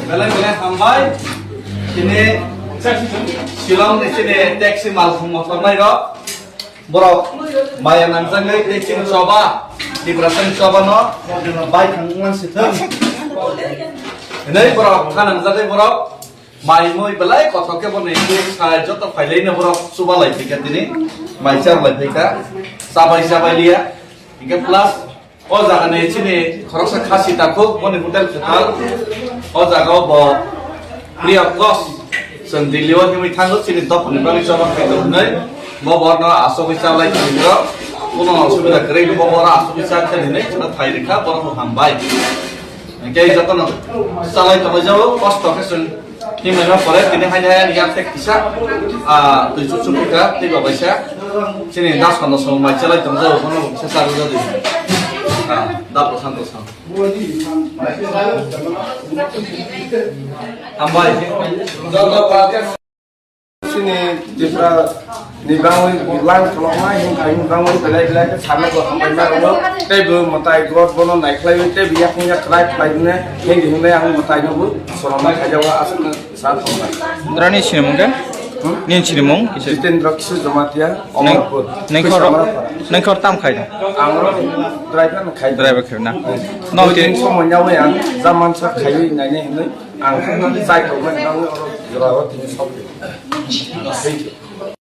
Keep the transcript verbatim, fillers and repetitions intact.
Belai belai hambai. Chini Shillong ni chini taxi malkhung motor nai rok. Borok maya nangjagwi taxi ni choba, Tiprasa ni choba no bai thang wngman si thang. Hinwi borok kha nangjagwi borok mai mui belai kothok khe bono sai joto phailai no borok chuba lai phika tini. Mai char lai phika. Chabai chabai liya. Hingke plus o jaga ni chini khoroksa khasi takhuk boni hotel kwtal. O jaga o bo free of cost chwng Delhi o himwi thango chini dopha ni bagwi choba khai tong hwnwi. Bo borno asogwi cha lai tong ro. Kuno osubida kwrwi bo boro asogwi cha khai hwnwi chwng thai rikha, borok bo hambai. Hingke jotono chalai tongwi jabo, kosto khe chwng himlai ma pore, tini haino haino yak tek kisa, ah, twi chuchuk kha, tei bo kaisa chini das kondo song mai chalai tong jabo, bono bo kisa charwk jagwi. Ah, da Prashanto song. Hambai. Joto pa khe Chini Tripura ni bangwi lang kholokma himkha him bangwi belai belai khe sana bo hambai ma rwno. Tei bo mwtai God bono naikhlaiwi tei bo yakung yak khlai khlai hwnwi hindi hwnwi ang mwtai no bo soromna khaijao aswkno sa thangbai. Rani sinimung khe? Hmm? Nini sinimung kisa? Jitendra Kishore Jamatia, Neng-, Amarpur. Nengkhor, Kusamara Para. Nengkhor tam khai no? Ang oro driver no khai. Driver khai na? Hmm. No, dui din somoi yawi ang jamansa khaiwi nainai hwnwi ang chai tongmani bangwi oro jora o tini sok. Thank you.